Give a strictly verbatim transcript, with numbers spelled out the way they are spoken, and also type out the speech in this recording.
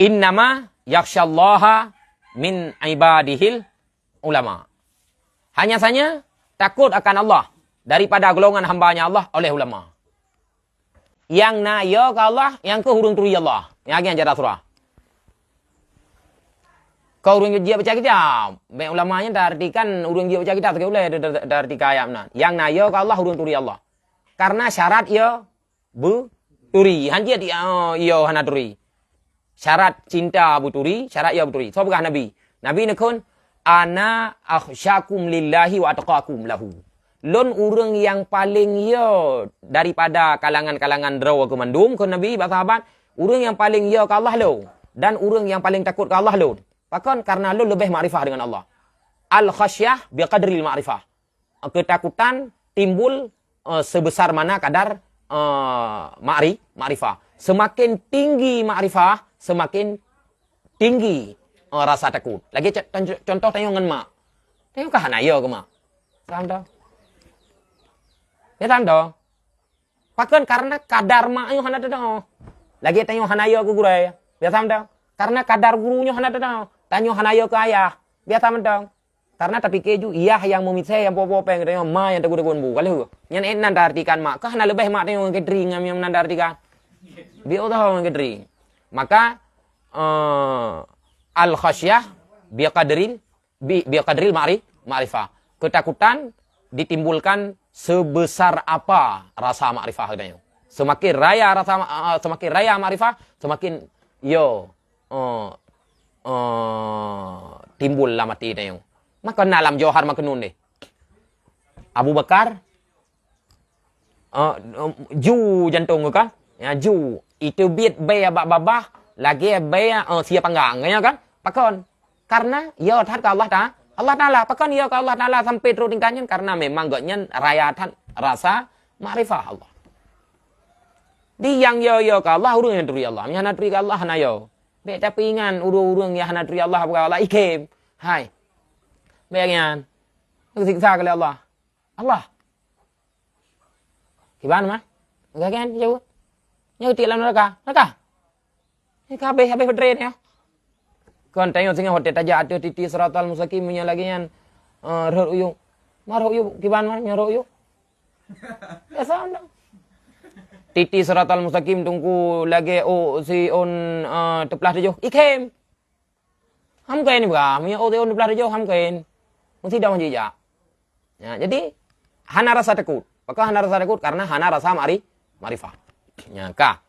"Innama yakhsyallaha min ibadihil ulama." Hanya saja takut akan Allah daripada golongan hamba-Nya Allah oleh ulama. Nyang na yo keu Allah, nyang keuh ureuëng turi Allah. Nyang lagée cara surah. Keu ureuëng jeuet baca kitab. Bèk ulama nyan taartikan ureuëng jeuet baca kitab, seugét ulée taartikan ayat meunan. Nyang na yo keu Allah, ureuëng turi Allah. Karena syarat yo beuturi. Han jeuet, oh, yo hana turi. Syarat cinta beuturi, syarat yo beuturi. Soe peugah Nabi? Nabi neukheun, "Ana akhsyakum lillahi wa atqakum lahu." Lôn ureuëng nyang paleng yo daripada kalangan-kalangan droe keu mandum, kheun Nabi bak sahabat, ureuëng nyang paleng yo keu Allah lôn, dan ureuëng nyang paleng takot keu Allah lôn. Pakon? Karena lôn leubeh makrifah dengan Allah. Al-khasyah biqadril makrifah. Ketakutan timbul, eh, sebesar mana kadar, eh, makri-, makrifah. Semakin tinggi makrifah, semakin tinggi, eh, rasa takut. Lagi co-, con-, contoh tanyoe ngon mak. Tanyoe ka hana yo keu mak. Paham tak? Ya, paham tak? Pakon? Karena kadar mak nyoe hana teudoh. Lagi tanyoe hana yo keu gurée. Biasa mantong. Karena kadar guru nyoe hana teudoh. Tanyoe hana yo keu ayah. Biasa mantong. Karena tapike ju, yah nyang meumisée, nyang po-po péng, tanyoe ma nyang teuguna-guna bu. Kalau nyan, eh, nan taartikan mak. Kah na leubeh mak tanyoe ngon catering, nyang nan taartikan. Bi Allah ngon catering. Maka, eh, al-khasyah biqadril bi, biqadril ma'ri-, ma'rifah. Ketakutan ditimbulkan sebesar apa rasa makrifah geutanyoe. Semakin raya rasa ma-, ah, semakin raya makrifah, semakin yo, eh, eh, timbul lam até tanyoe. Maka na lam Johar Maknun deh. Abu Bakar, eh, eh, ju jantong ka? Ya, ju. Iteubiet bèe bak babah, lagée bèe, eh, sie panggang, ya kan? Pakon? Karena yo that keu Allah Ta-, Allah Taala. Pakon yo keu Allah Taala sampai trok tingkat nyan? Karena memang gobnyan raya that rasa makrifah Allah. Di nyang yo-yo keu Allah, ureuëng nyang turi Allah. Nyang hana turi keu Allah, hana yo. Bèk tapeuingat ureuëng-ureuëng nyang hana turi Allah, bukan Allah ikem. Hai. Bèk nyan. Siksa keu Allah. Allah. Kiban mah? Enggak kan? Jauh. Nyoe tiek lam neraka. Neraka. Ni ka habéh, habéh baterai ni, ya. Kon tanyoe singoh watée tajak ateueh titi siratal mustaqim, meunyoe lagée nyan, eh, rhot u yup. Ma rhot u yup, kiban mah nyoe rhot u yup. Biasa mantong. Titi siratal mustaqim teungku lagée ôk siôn, eh, teuplah tujoh. Ikem. Ham kén bra, meunyoe ôk siôn teuplah tujoh ham kén. Meusidang jijak. Ya, jadi hana rasa takut. Pakon hana rasa takut? Karena hana rasa ma'ri-, makrifah. Ya, ka.